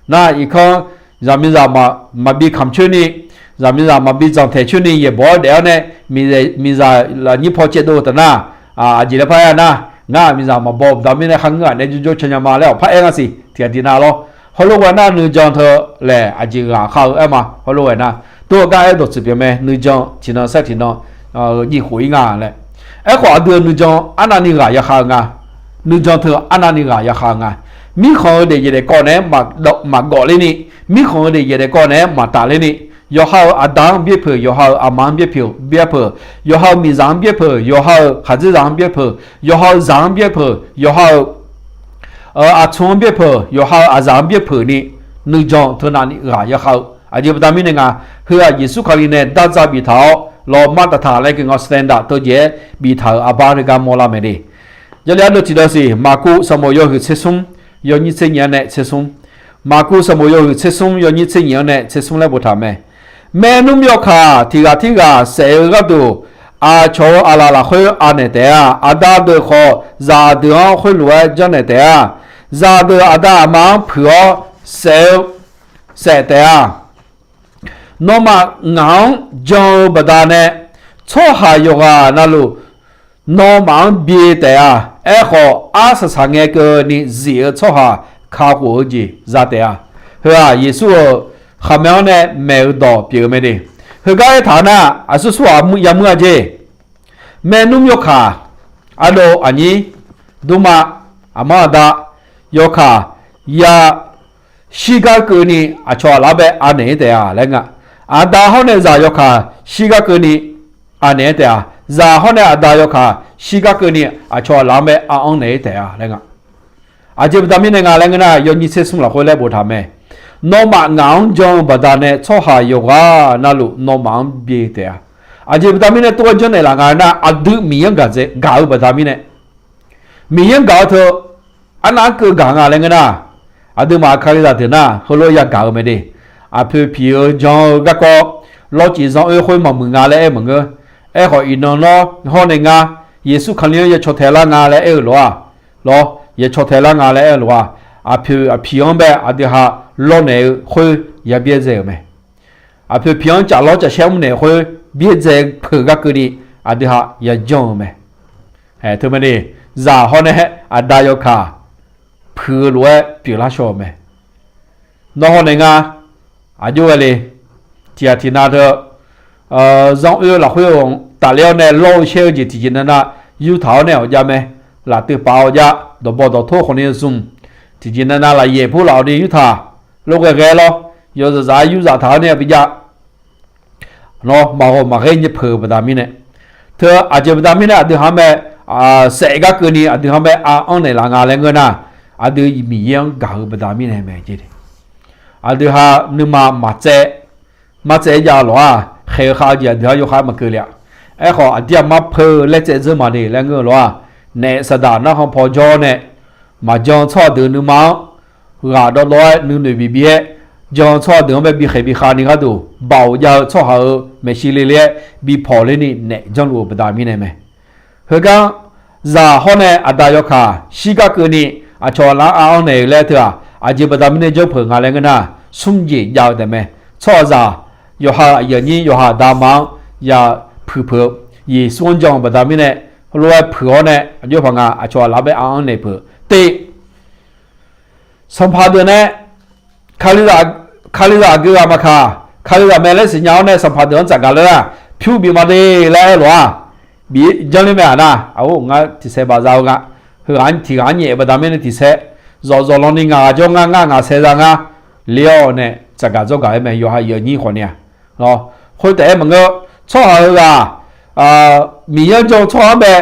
Nar irkanr zaqmiqzaq maqbi kamq coer ni, zaqmiqzaq maqbi zanqtaeq coer ni yaeqbawq-aer daef-awr nae, miqzaq lafnyir paw caevdov-eu taf nar, aqjeq laer par-aer nar, ngar-aq miqzaq maqbaw baqda mirnae kharngeur-aq nae jawrjawr ca nya ma laer-awq par-aer nga siq. Tiqghaq tiqnan lawr, heulof ghae nar nuijan teu laeq aqjeq ghaq khav-eu aer ma. Heulof ghae nar, tov-eu gar aer dawq tsuif pyeuf mae, nuijan tiqnan saer tiqnan jiv khof-ir nga laer. Aerkhawf aqdui-euq nuijan arnavni ghaq ya khav-eu nga. Nuijan teu arnavni ghaq ya khav-eu nga. Mirkhanq-eu daefjaef daefkawv naeq-aer maqgawf ler ni, mirkhanq-eu daefjaef daefkawv naeq-aer maqtaf ler ni, yawqha-euq aqda-anr byaer peuq, yawqha-euq aqma-anr byaer peuq, byaer peuq, yawqha-euq miqzaq-anr byaer peuq, yawqha-euq khaqdzerzaq-anr byaer peuq, yawqha-euq zaq-anr byaer peuq, yawqha-euq aqtsu-anr byaer peuq, yawqha-euq aqzaq-anr byaer peuq ni, nuijan teu navni ghaq ya khav-eu. Aqjeq baqda mirnae nga, heu-aq Yeqsur Kali nae dardzaq biftaq-awr, lawqmar taqtaq laer keuv nga standard teujaeq-aer biftaq-euq arbar teugar mawrlar mae le. Jarlif ardeuv tiqdeuv siq, Maqkuv sanqbof yawhuiq tser smr, yawnyir tser nyiq-anr nae tser smr. Maqkuv sanqbof yawhuiq tser smr, yawnyir tser nyiq-anr nae tser smr laer boftaq mae. Maernmr yawkaq tiq ghaq tirghaq saef-eu gharduq, aqcawq-euq aqlaf lafkhoer anaeq taef-a. Aqda deuq khawf, zaqdeuq-anr khoerlof-aer janrnaeq taef-a. Zaqdeuq aqda aqma-anr puiq-awr saef-eu, saef taef-a. Nawmaf ngaq-anr jan-eu baqdanae, tsawrhaq yawqghaq navluf nawmaf-anr bi taef-a. Aerkhawf, arsaq saqngae keuvni zif-eu tsawrhaq kakhof-eu jeq za taef-a. Heu-aq, Yeqsur-euq khaqmae-anr nae maeq-eu dawq pyeuf-eu mae de. Heugar aertaq-eu nar, aqsur sur-aq yamr-a jeq. Maernmr yawkaq, ardov aqnyir, dmrma, aqmanr aqda yawkaq ya shirgar keuvni aqcawq aqlaf-anr bae anaeq-ir taef-a laer nga. Aqda hawr nae zaq yawkaq shirgar keuvni anaeq-aer taef-a. Zaq hawr nae aqda yawkaq shirgar keuvni aqcawq aqlaf-anr bae a-anr naeq-ir taef-a laer nga. Aqjeq baqda mirnae nga laer ngeur nar, yawnyir tser smr lafkhoer laer boftaq mae. Nawmaf ngaq-anr jan-eu baqdanae tsawrhaq yawqghaq navluf nawmaf-anr byae taef-a. Aqjeq baqda mirnae tov-aer janrnaeq laf nga nar, aqdui Miqyaer-anr gaq-eu baqda mirnae, Miqyaer-anr gaq-eu teu arnavni keuv gaq nga laer ngeur nar, aqduimaf kalizaq deuq nar heulof yagaq-eu mae de. Aqpoeq piq-eu jan-eu garkawv lawrcif zanr oer khoer maqmuiq nga laer aer maqngeur. Aerkhawf iqnan nawr hawr nae ngar Yeqsur Kali-anr ya caw tae lar nga laer aer-eu lof-aq, lawr, ya caw tae lar nga laer aer-eu lof-aq, aqpoeq aqpiq-anr bae aqdui ha lawrnaeq-eu khoer ya byaerdzae-euq mae. Aqpoeq piq-anr caf lawr caf shaer mrnaeq khoer byaerdzae peuq gar keuvni aqdui ha ya janr-eu mae. Teumirnae zaq hawr nae aqda yawkaq puiq-eu lof-aer pyeuflar shaw-euq mae. Nawr hawr nae ngar aqjox ghae le, tiqghaq tiqnav teu zanr oer lafkhoer-aq tafler-awr nae lawr-eu shaer-eu jeq tiqjeq navnav yurtaq-awr nae awqjav mae. Lafteuvpaf awqjav dawqbaw dawqtor khawfni zmq tiqjeq navnav lafyaef pur laf-awr ni yurtaq lof ghae ghae lawr, yawzaq zaq-aer yurzaf taq-awr nae bijav nawr maqghawq maqghaer nyapeuq-eu baqda mirnae, teu aqjeq baqda mirnae aqdui ha-anr bae saef gar keuvni aqdui ha-anr bae a-anr naeqlaf nga laer ngeur nar, aqdui Miqyaer-anr gaq-eu baqda mirnae mae jeq. Aqdui ha nuima maqtsaev, maqtsaev-aer jav-eu lof-aq, khaeq-eu khav-eu jeq aqdui ha yawkhav maqkeuv le-a. Aerkhawf aqdir aqmar peu laer tsaev dzeur maqle laer ngeur-eu lof-aq, naef saqdaq narkhan paw jawr nae maqjan tsawrhaq deuq nuima-anr ghaq dawvdawv-aer nuinoeq bibi-aer, jan tsawrhaq deuq-anr bae bikhaeq bikhav ni gharduq baoq jav-eu tsawrhaq-euq maeqshi le le-aer bi pawq ler ni naef janrluf-eu baqda mirnae mae. Heugar zaq hawr nae aqda yawkaq shirgar keuvni aqcawq aqlaf-anr a-anr naeq-eu laer teu-aq, aqjeq baqda mirnae janrpeuq nga laer ngeur nar, smr jeq jav-eu taef mae. Tsawrhaqzaq yawqha aqyuif aqnyir yawqha aqda ma-anr ya puiq peuq-eu, Yeqsur-anr jan-eu baqda mirnae, lof-aer puiq-awr nae aqjox paq nga aqcawq aqlaf-anr bae a-anr naeq peuq te. Sanqpaq deuq nae Kalizaq, Kalizaq aqgeu ghaq maqkaq, Kalizaq mae laer siqnya-awr nae sanqpaq deuq-anr tsafgaq lar-aq, pyur bif ma de laer aer-eu lof-aq, bif janr ler mae-aq nar, aqor ngar tiqsaer baf za-eu nga. Heughaq tiqghaq-anr nyaef baqda mirnae tiqsaer, zawqzawq lan ni ngaq ghaq jawr ngar, ngar ngaq saer za ngar, le-awr nae tsafgaq dzawrgaq-aer mae, yawqha aqyuif aqnyir khawfni-aq. Khoer taef-aer maqngeur, tsawrhaq heughaq Miqyaer-anr jan-eu tsawrhaq-anr bae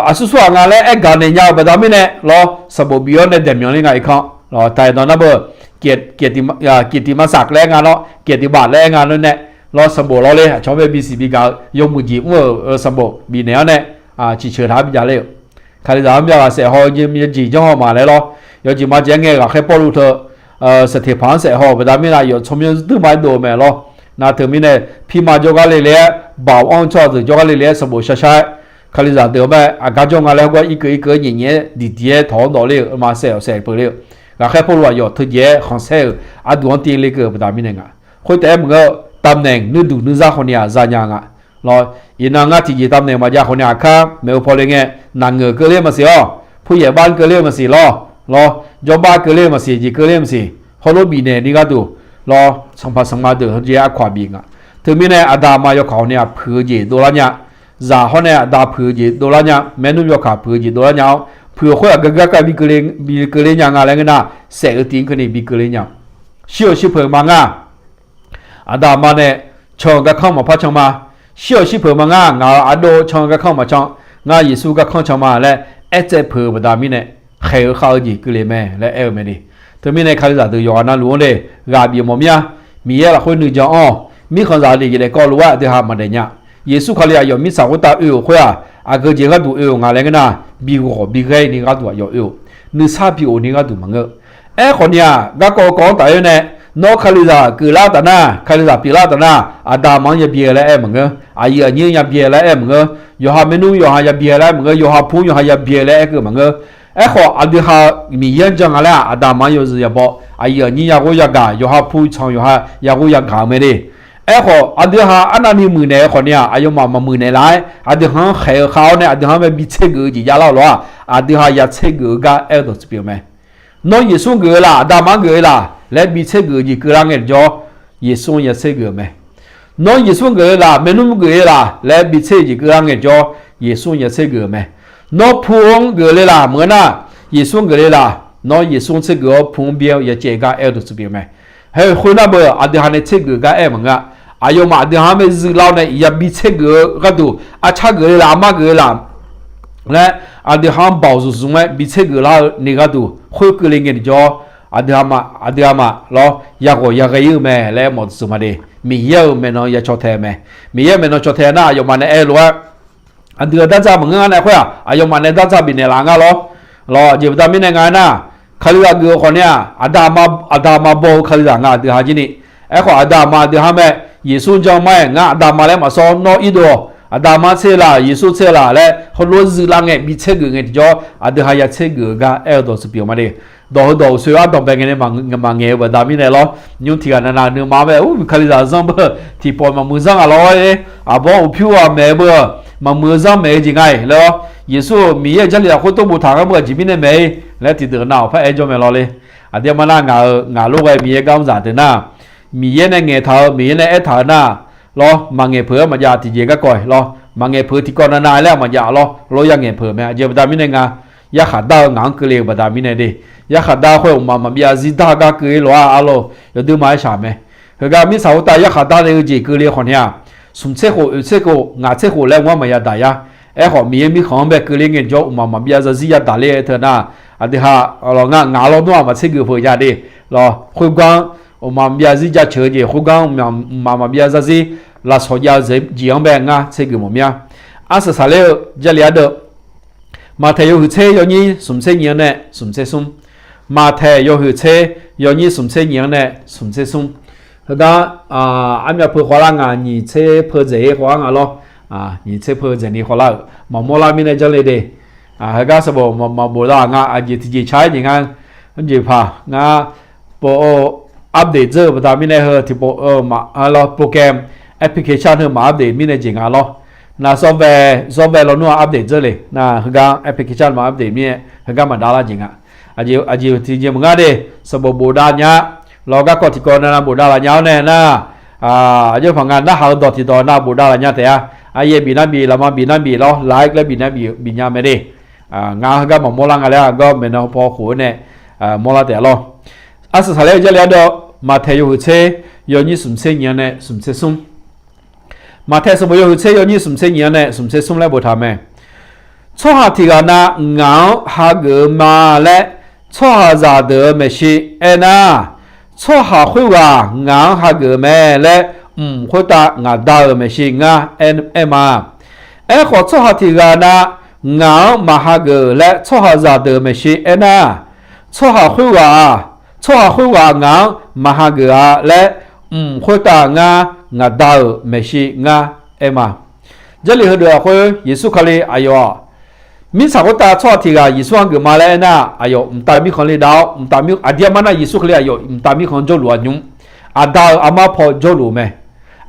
aqsur sur-aq nga laer aer gaq naeq nya-eu baqda mirnae lawr, sanqbof bif-awr nae daeq myanq ler nga irkanr. Taq-aeq danq nar beu, kyaeq tiq ma saq laer aer nga lawr, kyaeq tiq baf laer aer nga lawr nae, lawr sanqbof lawr ler aqcawq-anr bae bisiq bigaq-eu yawmuiq jeq mr-euq sanqbof bifnaeq-awr nae, ciqceuq taq-aer bijav ler-euq. Kalizaq-anr myav ghaq saef haw-eu jeq janr haw ma laer lawr. Yawjeq majeq-aer ngae ghaqkhaer Pawrluv teu Saqteqpaq-anr saef haw-euq baqda mirnae yawf tsawrmyanr duirma-aer dov-eu mae lawr. Nar teumirnae pirma jawrgar le le-aer, baoq anr-eu tsawrhaq deuq jawrgar le le-aer sanqbof shar shar-aer, Kalizaq deuq-anr bae aqgar jawr nga laer hawrgawr irkeuv irkeuv-aer nyaef nyaef-aer diqdiq-aer tawq-anr dawq ler-euq ma saef-awq saef peuq ler-euq. Ghaqkhaer Pawrluv aqyawf teujeq-aer khanqsaer-euq aqduq-anr tiv le keuv-euq baqda mirnae nga. Khoer taef-aer maqngeur, ตำแหน่ง nuirduq nuizar khawfni-aq zanya nga. Lawr, iqnan ngar tiqjeq ตำแหน่ง maqjav khawfni-aq kar maeqhu paw le ngae, naqngeur keuvler maqsiq-awr, puyaeq bar keuvler maqsiq lawr, lawr, jawrbar keuvler maqsiq, jeq keuvler maqsiq, hawlof bifnaeq ni gharduq, lawr, sanqpaq sanqma deuq heujeq-aer aqkawq-aq bif nga. Teumirnae aqda aqma yawkaq khawfni-aq puiq-eu jeq dovlar nya. Zaq hawr nae aqda puiq-eu jeq dovlar nya, maernmr yawkaq puiq-eu jeq dovlar nya-awr, puiq-eu khoer-aq gargar kav bi keuvle nya nga laer ngeur nar, saef-eu tiq-anr keuvni bi keuvle nya. Shir-euq shir peuq ma ngar, aqda aqma nae can-eu garkanr maqpar can ma. Shir-euq shir peuq ma ngar, ngaq-euq ardov can-eu garkanr maqcan, ngar Yeqsur garkanr can ma laer aertsaev peuq-eu baqda mirnae, khaeq-eu khav-eu jeq keuvle mae laer aer-eu mae de. Teumirnae Kalizaq deuq yawqghaq navluf-anr de, ghaq bif mawf mir-a. Miqyaer lafkhoer nuijan anr-awq. Mirkhanqzaq lef jeq daef kawv lof-aer aqdui ha maqdaef nya. Yeqsur Kali aqyawf mirtsaq khoertav oe-euq khoer-aq, aqgeu jeq gharduq oe-euq nga laer ngeur nar, bi ghawq bi ghaer ni gharduq aqyawf oe-euq. Nuisar bi of ni gharduq maqngeur. Aerkhawfni-aq, garkawv kawv-anr tafler nae, nawr Kalizaq keuvlar taf nar, Kalizaq pyeuflar taf nar, aqda aqma-anr yabyae laer aer maqngeur, aqyuif aqnyir-anr yabyae laer aer maqngeur, yawqha maernmr yawqha yabyae laer aer maqngeur, yawqha pur yawqha yabyae laer aer keuv maqngeur. Aerkhawf aqdui ha Miqyaer-anr jan nga laer-aq, aqda aqma-anr yawzeu yabaw, aqyuif aqnyir yaghov yagaq, yawqha pur tsanq yawqha yaghov yagaq-eu mae de. Aerkhawf aqdui ha arnavni muiqnaeq-eu khawfni-aq, aqyawfmaf maqmuiq naeqlaf-aer aqdui ha-anr khaeq-eu khav-awr nae aqdui ha-anr mae bi tser geuf-eu jeq javlar-eu lof-aq, aqdui ha ya tser geuf-eu gar aer-eu dawq tsuif pyeuf mae. Nawr Yeqsur-anr geuf-eu laf, aqda aqma-anr geuf-eu laf laer bi tser geuf-eu jeq keuvlar ngae jawr, Yeqsur-anr ya tser geuf-euq mae. Nawr Yeqsur-anr geuf-eu laf, maernmr geuf-eu laf laer bi tser-eu jeq keuvlar ngae jawr, Yeqsur-anr ya tser geuf-euq mae. Nawr pu-anr geufle laf maqngeur nar, Yeqsur-anr geufle laf. Nawr Yeqsur-anr tsergeuf-awr pu-anr byaer-eu yacaev gar aer-eu dawqtsuif pyeuf mae. Haeq khoernar beu aqdui ha nae tsergeuf gar aer-eu maqngeur-a. Aqyawfmaf aqdui ha-anr bae zuiflar-awr nae yabi tsergeuf-eu gharduq, arcar geufle laf, armar geufle laf laer, aqdui ha-anr baoq zmqzmq-aer bi tsergeuf lar-eu ni gharduq khoer keuvle ngae tiqjawr, aqdui ha ma, aqdui ha ma lawr, yaghawq yaghae ir-eu mae laer mawf dawqtsuif ma de. Miqyaer-euq maeqnan ya caw tae-eu mae. Miqyaer-euq maeqnan caw tae nar, aqyawfmaf nae aer lof-aer aqdui-euq dardzaq maqngeur-a nae khoer-aq, aqyawfmaf nae dardzaq bifnaeq laf nga lawr. Lawr, aqjeq baqda mirnae nga aernar, Kalizaq geuf-eu khawf ni-aq, aqda aqma, aqda aqma baw-eu Kalizaq nga aqdui ha jir ni. Aerkhawf aqda aqma aqdui ha mae, Yeqsur jan ma-aer ngar aqda aqma laer maqsawr, nawr irdov-awq, aqda aqma tser laf, Yeqsur tser laf laer heulof-aer zuiflar ngae bi tsergeuf ngae tiqjawr, aqdui ha ya tsergeuf-eu gar aer-eu dawqtsuif pyeuf ma de. Dawq heudawq uqsoe ardanq bae ngae nae maqngaeq-eu baqda mirnae lawr. Nymr tiqghaq navnav nuima-anr bae ur Kalizaq zanr beu tiqpawf maqmuiq zanr nga lawr-aer, aqbawr uqpyur ghaq maeq-eu beu maqmuiq-eu zanr maeq-eu jeq nga-iq laer lawr. Yeqsur-euq Miqyaer-euq Jarlif lafkhoer tov boftaq ngar beu aqjeq mirnae maeq-ir laer tiqdeuq nav-awq par aer jawr mae lawr le. Aqdui aqma nar ngaq-euq ngaq lof ghae Miqyaer gar mr zaq deuq nar, Miqyaer nae ngaeqtaq-eu, Miqyaer nae aertaq-eu nar, lawr, maqngaeq peuq-aer maqjav tiqjeq garkawv-iq lawr, maqngaeq peuq tiqkawv navnav laer maqjav lawr, lof ya ngaeq peuq mae. Aqjeq baqda mirnae nga, yarkhaq dar-eu ngaq-anr keuvle-euq baqda mirnae de. Yarkhaq dar khoer mqmaq maqbyav zir dar gar keuv-ir lof-a arlawr, yawduir ma-aer shaq mae. Heugar mirtsaq khoertav yarkhaq dar le-eu jeq keuvle khawf ni-aq, smq tser khof, oeq tser khof, ngaq tser khof laer mr-anr maqya daq yar. Aerkhawf Miqyaer mirkhanq-anr bae keuvle ngae tiqjawr mqmaq maqbyav zarzir ya daq le-eu teu nar, aqdui ha lawr ngar ngaq lawr nmr-aq maqtser geuf peuq nya de. Lawr khoergar-anr mqmaq maqbyav zarzir jaceuq-eu jeq khoergar-anr mqmaq maqbyav zarzir lavshawq jav-eu jeq-anr bae ngar tser geuf mawf mir-a. Arsaq saqler-eu Jarlif ardeuv, Maqtaeq yawhuiq tser yawnyir smq tser nyiq-anr nae smq tser smr. Maqtaeq yawhuiq tser yawnyir smq tser nyiq-anr nae smq tser smr. Heugar armyav peu khawvlar ngaq, nyiq tser peu dzaeq-ir khawvlar nga lawr. Nyiq tser peu dzaeq ni khawvlar-euq maqmawr lar mirnae janrle de. Heugar sanqbof maqbof lar nga, aqjeq tiqjeq ca-aer jeq ngar, jeq paq ngar, pov-eu update dzeur-eu baqda mirnae heu tiqpov-eu maqlawr, program application heu maq update mirnae jeq nga lawr. Nav software, software lawnmr-aq update dzeur le. Nav heugar application maq update mirnae heugar maqdav lar jeq nga. Aqjeq tiqjeq maqngar de, sanqbof bofdav nya lawr, garkawv tiqkawv navnav bofdav laf nya-awr nae nar, aqjox paq nga narhaq-eu dawq tiqdawq nav bofdav laf nya taef-a. Aryaer bif nar bif, lafma bif nar bif lawr, like laer bif nar bif, bif nya mae de. Ngar heugar maqmawr lar nga laer-aq, gar maeqnan paw khof-aer nae mawrlar taef-a lawr. Arsaq saqler-eu Jarlif ardeuv, Maqtaeq yawhuiq tser yawnyir smq tser nyiq-anr nae smq tser smr. Maqtaeq sanqbof yawhuiq tser yawnyir smq tser nyiq-anr nae smq tser smr laer boftaq mae. Tsawrhaq tiq ghaq na ngaq-anr hageuf-eu ma laer tsawrhaqzaq deuq-euq maeqshi aernar, tsawrhaq khoerghaq ngaq-anr hageuf-eu mae laer mq khoertav ngaq Da-euq maeqshi ngar aer ma. Aerkhawf, tsawrhaq tiq ghaq na ngaq-anr maq hageuf laer tsawrhaqzaq deuq-euq maeqshi aernar, tsawrhaq khoerghaq-aq, tsawrhaq khoerghaq ngaq-anr maq hageuf-a laer mq khoertav ngar ngaq Da-euq maeqshi ngar aer ma. Jarlif heudeuq lafkhoer Yeqsur Kali aqyawf-aq, mirtsaq khoertav tsawrhaq tiq ghaq Yeqsur-anr geuf ma laer aernar, aqyawf mqtav mirkhanq le dav-awr, mqtav mir aqdir armar nar Yeqsur Kali aqyawf mqtav mirkhanq jawrluf-a nymr, Aqda-euq armar paw jawrluf-eu mae.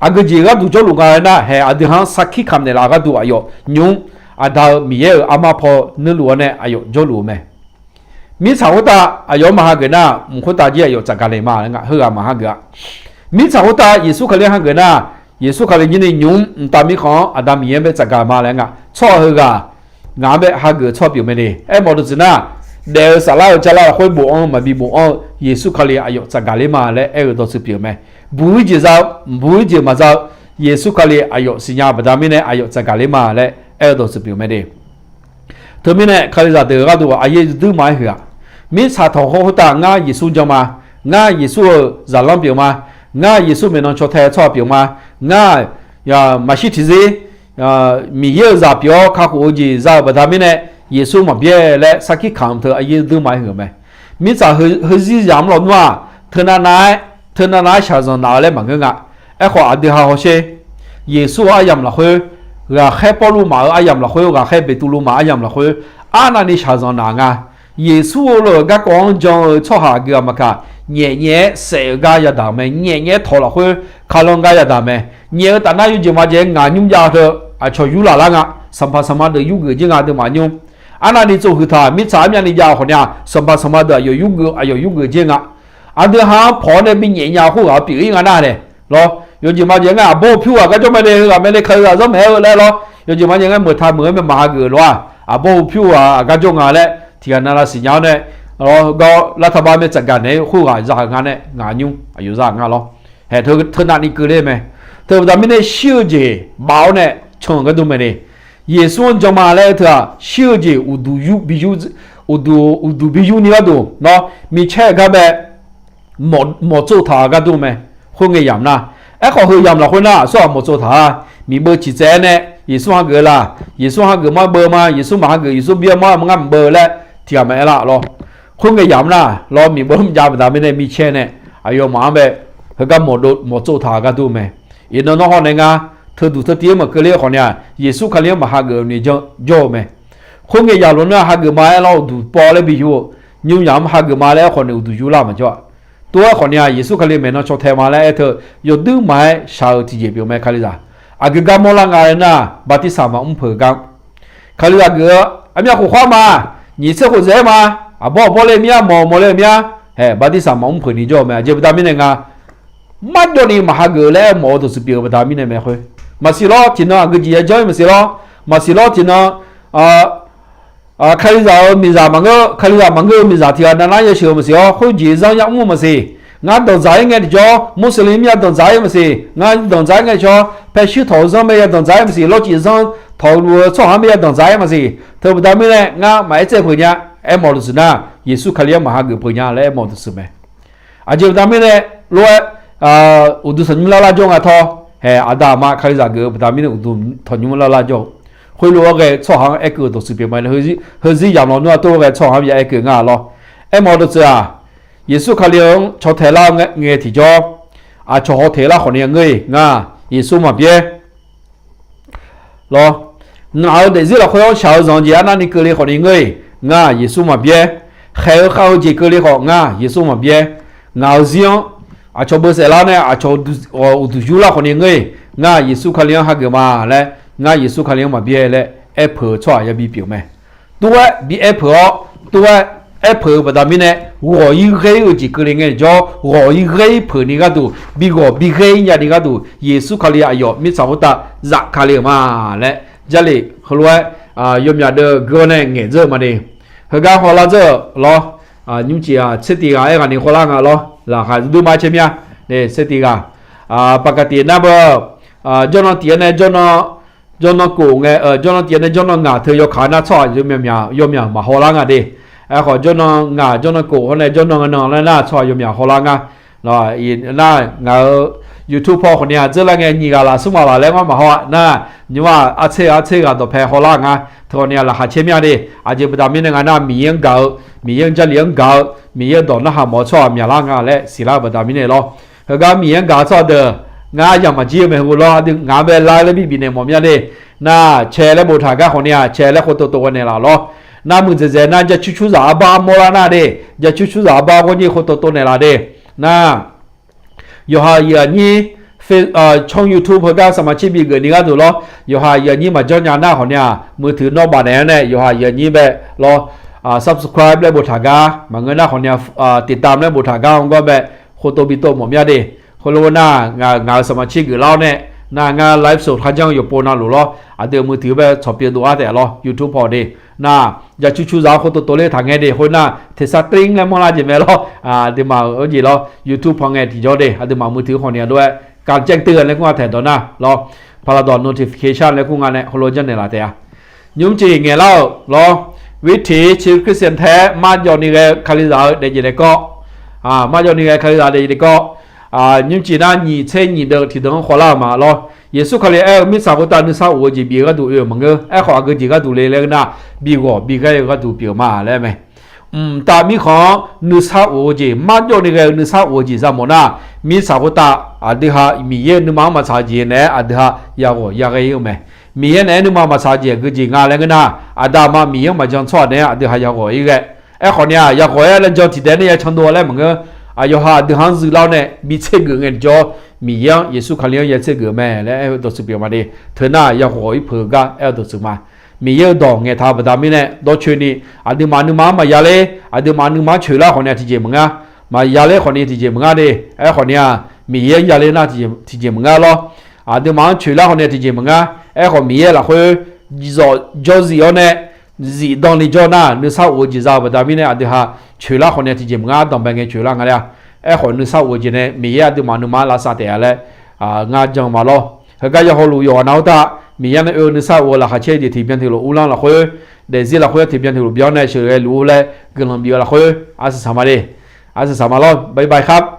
Aqgeu jeq gharduq jawrluf nga aernar, haeq aqdui ha-anr sarkir kamq naeqlaf gharduq aqyawf nymr, Aqda-euq Miqyaer-euq armar paw nuirluf-awr nae aqyawf jawrluf-eu mae. Mirtsaq khoertav aqyawf-anr maq hageuf nar, mq khoertav jir aqyawf tsafgaq le ma laer nga, heughaq maq hageuf-a. Mirtsaq khoertav Yeqsur Kali hageuf nar, Yeqsur Kali jir ni nymq-mr mqtav mirkhanq-anr Aqda Miqyaer bae tsafgaq ma laer nga. Tsawrhaq heughaq ngaq-anr bae hageuf-eu tsawrhaq pyeuf mae de. Aermawf dawqtsuif nar, daef-eu saflar-euq carlar lafkhoer bofanr-eu maqbi bofanr-eu Yeqsur Kali aqyawf tsafgaq ler ma laer aer-eu dawqtsuif pyeuf mae. Buq-ir jeq za-eu, buq-ir jeq maqza-eu Yeqsur Kali aqyawf siqnya-eu baqda mirnae aqyawf tsafgaq ler ma laer aer-eu dawqtsuif pyeuf mae de. Teumirnae Kalizaq deuq gharduq aqyaer duir ma-aer huiq-aq, mirtsaq tanqkhawr khoertav ngar Yeqsur jan ma, ngar Yeqsur-euq zaqlanr pyeuf ma, ngar Yeqsur maeqnan caw tae-eu tsawrhaq pyeuf ma, ngar maqshir tiqzir Miqyaer-euq zaq pyeuf-awr kakhof-eu jeq za-euq baqda mirnae Yeqsur maqbyaer laer sarkir kamq teu aqyaer duir ma-aer huiq-eu mae. Mirtsaq heuzir yamq lawq nmr-aq, teunav nav-aer, teunav nav-aer shaqzanq naf-eu laer maqngeur nga. Aerkhawf aqdui ha hawsher, Yeqsur-euq aryamq lafkhoer, ghaqkhaer Pawrluv maf-euq aryamq lafkhoer, ghaqkhaer Beqtuvluv maf aryamq lafkhoer, arnavni shaqzanq naf nga. Yeqsur-eu lof-euq garkawv-anr jan-eu tsawrhaq aqgeu aqmaqkaq, nyaef nyaef-aer saef-eu gar yadaq-euq mae, nyaef nyaef-aer tawq lafkhoer kalanr gar yadaq mae. Nyaef-eu taf nar yawjeq maqjeq ngaq nymr jav teu aqcawq yurlaf lar nga. Sanqpaq sanqma deuq yurgeuf jir nga deumaf nymr. Arnavni tsov huiq taq mirtsaq armyavni jav khawf nya, sanqpaq sanqma deuq aqyawf yurgeuf, aqyawf yurgeuf jir nga. Aqdui ha-anr pawq-awr nae bi nyaef nya khoerghaq-eu pyeuf-ir nga nar nae lawr, yawjeq maqjeq nga aqbawr pyur ghaq gar jawr mae le, heughaq mae le, Kalizaq zanr maeq-aer-eu laer lawr, Yawjeq maqaer nya ngar meuq taq meuq-aer mae maq hageuf lof-aq, aqbawr hu pyur-aq aqgar jawr nga laer tiqghaq navlav siqnya-awr nae, lar taqbar mae tsafgaq naeq-aer khoerghaq za-euq nga nae ngaq nymr aqyawf za-euq nga lawr. Haeq teu navni keuvle mae. Teu baqda mirnae shir-eu jeq baf-awr nae can-euq gharduq mae ni. Yeqsur-anr jan ma laer-eu teu-aq shir-eu jeq uqduq yur bi yur, uqduq uqduq bi yur ni gharduq nawr micaer-eu gar bae mawqtsov taq-euq gharduq mae. Khoerngae yamq nar, aerkhawf heu yamq lafkhoer nar aqsurghaq mawqtsov taq-a. Miqbeuv ciqtsaev-aer nae Yeqsur hageuf-eu la, Yeqsur hageuf ma beuv ma, Yeqsur maqhageuf Yeqsur byaer ma ngar maqbeuv laer tiqghaq maqaer lar lawr. Khoerngae yamq nar lawr, miqbeuv mrjav baqda mirnae micaer nae aqyawfmaf-anr bae heugar mawqtsov taq-euq gharduq mae. Iqnan nawr hawnae ngar teuduq teutiv-aer maqkeuvle-eu khawfni-aq Yeqsur Kali-anr maqhageuf ni jawr-eu mae. Khoerngae yamq lafkhoer nar hageuf ma aer lawr uqduq paw laer bi yur-eu, nymr yamq-anr hageuf ma laer aerkhawf ni uqduq yur lar maqjawr-a. Tov-aer khawfni-aq Yeqsur Kali maeqnan caw tae ma laer aer teu yawduir maqaer shaq-eu tiqjeq pyeuf mae Kalizaq. Aqgeu gar mawrlar nga laer nar bartirsaq maqmr peuq gar Kalizaq geuf-eu armyav khof khawr ma, nyiq tser khof zaeq-aer ma, aqbawr aqbawr le mir-a, mawq mawq le mir-a, haeq bartirsaq maqmr peuq ni jawr-eu mae. Aqjeq baqda mirnae nga marjawv ni maqhageuf laer aer mawf-eu dawqtsuif pyeuf-eu baqda mirnae mae khoer. Maqsiq lawr tiqnan aqgeu jeq yajanr-ir maqsiq lawr, maqsiq lawr tiqnan Kalizaq-euq miqzaq maqngeur, Kalizaq maqngeur-eu miqzaq tiqghaq navnar yasheuq-eu maqsiq-awr, khoerjeq zanr yamr-eu maqsiq. Ngar danqdzaq-ir ngae tiqjawr, Muslim mir ya danqdzaq-ir maqsiq, ngar danqdzaq-ir ngae tiqjawr, paershuir tawq-eu zanr mae ya danqdzaq-ir maqsiq, lawrcif zanr tawq-eu luf-eu tsawrhaq-anr mae ya danqdzaq-ir maqsiq, teu baqda mirnae ngar maqaer tsaev peuq nya, aer mawf dawqtsuif nar, Yeqsur Kali-anr maqhageuf peuq nya laer aer mawf dawqtsuif mae. Aqjeq baqda mirnae lof-aer, uqduq tanqnymr larlar jawr nga tawr, haeq aqda aqma Kalizaq geuf-eu baqda mirnae uqduq tanqnymr larlar jawr-eu, khoerlof-aer ghae-eu tsawrhaq-anr aerkeuv-eu dawqtsuif pyeuf ma. Heuzir yamq lawq nmr-a tov-aer ghae tsawrhaq-anr bya aerkeuv nga lawr. Aer mawf dawqtsuif-aq, Yeqsur Kali-anr caw tae lar ngae tiqjawr, aqcawq haw teq lar khawfni ngeur-iq ngar Yeqsur maqbyaer lawr. Ngaq-euq daefzir lafkhoer-anr shaq-eu zanq jeq arnavni keuvle khawfni ngeur-iq ngar Yeqsur maqbyaer. Khaeq-eu khav-eu jeq keuvle khawf ngar Yeqsur maqbyaer. Ngaq-euq zir-anr aqcawq beu saef lar nae aqcawq uqduq yur lar khawfni ngeur-iq ngar Yeqsur Kali-anr hageuf ma laer, ngar Yeqsur Kali-anr maqbyaer laer aer peuq-eu tsawrhaq yabi pyeuf mae. Tov-aer bi aer peuq-awr, tov-aer aer peuq-eu baqda mirnae, ghawq-ir ghae-ir-eu jeq keuvle ngae jawr, ghawq-ir ghae-ir peuq ni gharduq, bi ghawq bi ghae-ir nya ni gharduq, Yeqsur Kali aqyawf mirtsaq khoertav zafkale-euq ma laer, Jarlif heulof-aer yawmyaq deuv geur-awr nae ngaeq dzeur-eu ma de. Heugar hawlar dzeur-euq lawr, nymrcif-aq tser tiv ghaq aer ghaq ni hawlar nga lawr, laqkhaq duidui ma caer mir-a, tser tiv ghaq, paqkaqtif nar beu, jawrnan tif-aer nae jawrnan, jawrnan kof ngae, jawrnan tif-aer nae jawrnan ngaq teu yawkaq nar tsawrhaq yawmyaq maqhaw lar nga de. Aerkhawf jawrnan ngaq jawrnan kof hawr nae jawrnan nan laer nar tsawrhaq yawmyaq haw lar nga. Nar ngaq-euq YouTube paw khawfni-aq dzeur lar ngae nyiq ghaq laf smr ghaq laf laer ngar maqhaw-a nar, nymr-aq artser artser ghaq dawqpae haw lar nga. Teu khawfni-aq laqkhaq caer mir-a de. Aqjeq baqda mirnae nga nar Miqyaer-anr gaq-eu, Miqyaer-anr Jarlif-anr gaq-eu, Miqyaer-euq dawq narhaq mawf-eu tsawrhaq myaqlar nga laer siqlar-eu baqda mirnae lawr. Heugar Miqyaer-anr gaq-eu tsawrhaq deuq ngar yamq maqjir-eu mae heu lawr, aqdui ngaq-anr bae lar laer bibif naeq mawf mir-a de. Nar cae laer boftaq gar khawfni-aq cae laer khof tov tov ghae naeqlaf lawr. Nar muiqdzaeq dzaeq nar jacuq curzaq arbar mawrlar nar de, jacuq curzaq arbar ghawrnyir khof tov tov naeqlaf de. Nar yawqha aqyuif aqnyir, tsawr YouTube heugar saqmaqtser bigeuf ni gharduq lawr, yawqha aqyuif aqnyir maqjanr nya nar khawfni-aq muiqtui nawr bafnaeq-aer nae yawqha aqyuif aqnyir bae lawr, subscribe laer boftaq gar maqngeur nar khawfni-aq, tiqtam laer boftaq gar hawgawr bae khof tov bi tov mawf mir-a de. Khoerlof nar ngaq-euq saqmaqtser geuflar-awr nae, nar ngar live show kharjanr-eu yawqpov navluf lawr, aqdui-euq muiqtui bae tsawq pyeuf dov-ar taef lawr, YouTube paw de. Nar jacuq curzaq-anr khof tov tov ler taq ngae de. Khoernar teqsar tring laer manrlar jeq mae lawr, aqduimaf-euq jeq lawr, YouTube paw ngae tiqjawr de. Aqduimaf muiqtui khawfni-aq lof-aer การแจ้งเตือน laer kur nga taeqdawq nar lawr, พาราดอน notification laer kur nga nae heulof janrnaeq laf taef-a. Nymrcif ngaeqlar-euq lawr, วิถีชีวิตคริสเตียนแท้ marjawv ni ghae-eu Kalizaq-eu daefjeq daefkawv, marjawv ni ghae-eu Kalizaq daefjeq daefkawv, nymrcif nar nyiq tser nyiq deuv tiqdeuq-anr khawvlar-euq ma lawr. Yeqsur Kali aer-eu mirtsaq khoertav nuisar of-eu jeq bif-eu gharduq oe-euq maqngeur. Aerkhawf aqgeu jeq gharduq le laer nar, bi ghawq bi ghae-eu gharduq pyeuf-eu ma laer mae. Mqtav mirkhanq-anr nuisar of-eu jeq, marjawv ni ghae-eu nuisar of-eu jeq za mawf nar, mirtsaq khoertav aqdui ha Miqyaer nuima-anr maqtsaq-eu jeq naeq-aer aqdui ha yaghawq yaghae-ir-eu mae. Miqyaer naeq-aer nuima maqtsaq-eu jeq aqgeu jeq nga laer ngeur nar, aqda aqma Miqyaer-anr maqjan tsawrhaq naeq-aer aqdui ha yaghawq-ir ghae. Aerkhawf ni-aq yaghawq-aer laer jan tiqdaev nae ya can dov laer maqngeur. Aqyawf ha aqdui ha-anr zuilar-awr nae bi tser geuf ngae tiqjawr, Miqyaer-anr Yeqsur Kali-anr ya tser geuf mae laer aer-eu dawqtsuif pyeuf ma de. Teu nar yaghawq-ir peuq-eu gar aer-eu dawqtsuif ma. Miqyaer-euq dawq ngaeqtaq-eu baqda mirnae dawrcoeni, aqduimaf nuima-anr maqyaler, aqduimaf nuima-anr coeqlar khawfni-aq tiqjeq maqngar, maqyaler khawfni tiqjeq maqngar de. Aerkhawf ni-aq Miqyaer-anr yaler nar tiqjeq maqngar lawr. Aqduimaf-anr coeqlar khawfni tiqjeq maqngar. Aerkhawf Miqyaer lafkhoer zawq jawr zif-awr nae zifdan ni jawr nar, nuisar of-eu jeq za-eu baqda mirnae aqdui ha coeqlar khawf nae tiqjeq maqngar danqbae ngae coeqlar nga laer-a. Aerkhawf nuisar of-eu jeq nae Miqyaer aqduimaf nuima lavsav taef-a laer ngar jan ma lawr. Heugar yawhawr luf yawqghaq nav-anr taq Miqyaer nae oe-eu nuisar of-eu laqkhaq caer jeq tiqbyan tiqlof uvlanr lafkhoer, daefzir lafkhoer tiqbyan tiqlof byan-awr nae sheuqghae luf-eu laer guiqlanq bif-eu lafkhoer arsiq saq ma le. Arsiq saq ma lawr, bye bye ครับ.